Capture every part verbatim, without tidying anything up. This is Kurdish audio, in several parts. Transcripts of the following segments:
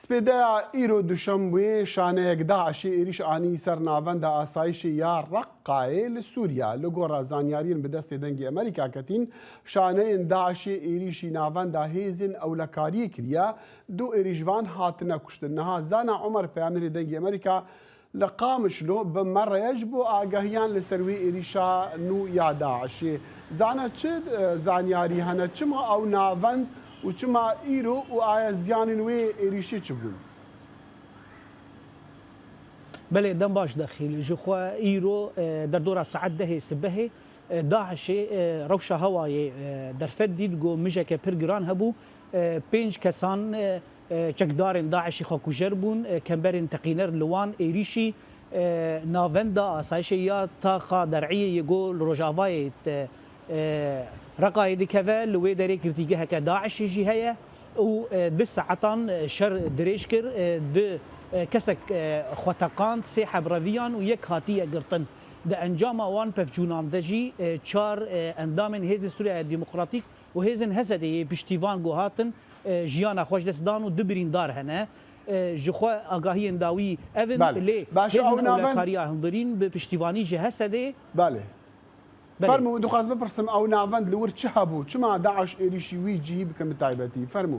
Spêdeya îro duşembûyê şaneyek DAIŞê êrîş anî ser navenda asayişê ya Reqayê li Sûriya. Li gora zanyariyên bi destê Dengê Amerîka ketîn, şaneyên DAIŞê êrîşî navenda hêzên ewlekariyê kiriye. Du êrîşvan hatine kuştin. Niha Zana Omer, peyamnêrê Dengê Amerîka li Qamişlo, bi me re ye ji bo agahiyan li ser wê êrîşa nû ya DAIŞê. Zana, çi, e, zanyarî hene? Çima ew navend û çima îro û aya ziyanên wê êrîşê çi bûn? Belê, dem baş Dexîl. Ji xwe îro, e, derdora saet dehê sibehê, e, DAIŞê, e, rewşa hewayê, e, derfet dît, got mijeke pir giran hebû. E, pênc kesan, e, e, çekdarên DAIŞê xwe kujer bûn. E, kemberên teqîner li wan êrîşî, e, navenda asayişê ya taxa der'iyê yê ku li rojavayê, e, e, Reqayê dikeve, li wê derê girtîgeheke DAIŞê jî heye û, e, du saetan, e, şer dirêj kir, e, du, e, kesek, e, xwe teqand, sê heb reviyan û yek hatiye girtin. Di encama wan pevçûnan de jî, e, çar, e, endamên Hêzên Sûriya Demokratîk û Hêzên HSD'ê yê piştîvan ku hatin, e, jiyana xwe ji dest dan û du birîndar hene. E, ji xwe agahiyên dawî ev in, Belê. lê Baş, Hêzên ew navend Ewlekariya Hundirîn bi piştîvanî ji HSD'ê Belê. Belê. Fermû, dixwaz bipirsim, ew navend li wir çi hebû? Çima DAIŞ êrîşî wî cihî bikin bi taybetî? Fermû.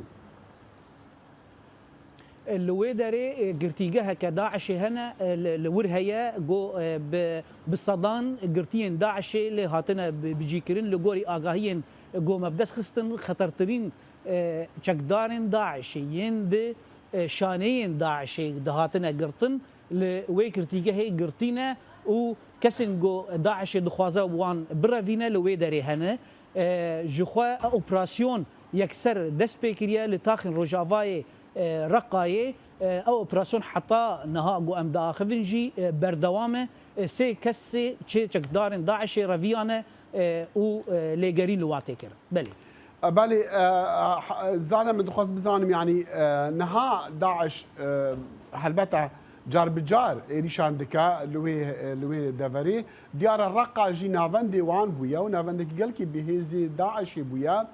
Li wê derê, e, girtîgeheke DAIŞê hene, e, li, li wir heye, ku, e, bi, bi sedan girtiyên DAIŞê lê hatine bi, bicîkirin. Li gorî agahiyên ku me bi dest xistin, xetertirîn, e, çekdarên DAIŞê yên di, e, şaneyên DAIŞê dihatine girtin, li wê girtîgehê girtî ne û kesên ku DAIŞê dixwaze wan birevîne li wê derê hene. E, ji xwe operasyon yekser dest pê kiriye li taxên rojavayê, e, Reqayê. E, ew operasyon heta niha ku em diaxivin jî, e, berdewam e. E, sê kesê çê çekdarên DAIŞê reviyane, e, û, e, lêgerîn li wan tê kirin. Belê. E, belê, e, e, Zana, min dixwest bizanim, yanî, e, niha DAIŞ, e, helbeta car bi car êrîşan dike li wê, e, li wê deverê. Diyar e, Reqa jî navendê wan bûye û navendekî gelkî bi hêzê DAIŞê bûye.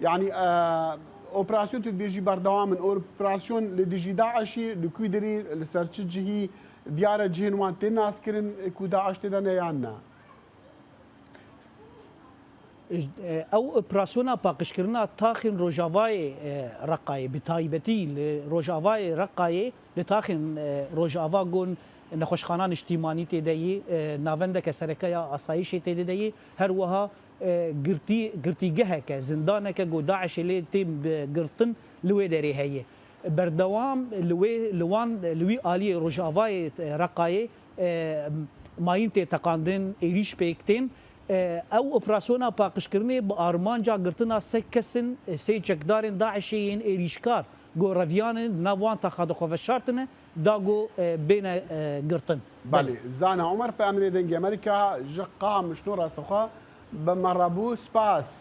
Yanî, e, operasyon, tu dibêjî, berdewam in. Operasyon li dijî DAIŞê li ku derê, li ser çi cihî? Diyar e, cihên wan tên naskirin ku DAIŞ tê de ne yan ne? Ew operasyona paqijkirina taxên rojavayê, e, Reqayê, bi taybetî li rojavayê Reqayê, li taxên, e, rojava gon nexweşxana niştîmanî tê de yê, e, navendeke sereke ya asayişê tê de yê, her wiha, e, girtî-, girtîgeheke, zindaneke ku DAIŞê lê tê bi girtin li wê derê heye. Berdewam li wê, li wan, li wî aliyê rojavayê, e, Reqayê, e, mayîn tê teqandin, êrîş pêk tên. E, ew operasyona paqijkirinê bi armanca girtina sê kesin, e, sê çekdarên DAIŞê yên êrîşkar, ku reviyanên di nav wan taxa de xwe veşartine, da ku, e, bêne, e, girtin. Belê. Belê, Zana Omer, peyamnêrê Dengê Amerîka ji Qamişlo, rastexwe bi me re bû. Spas.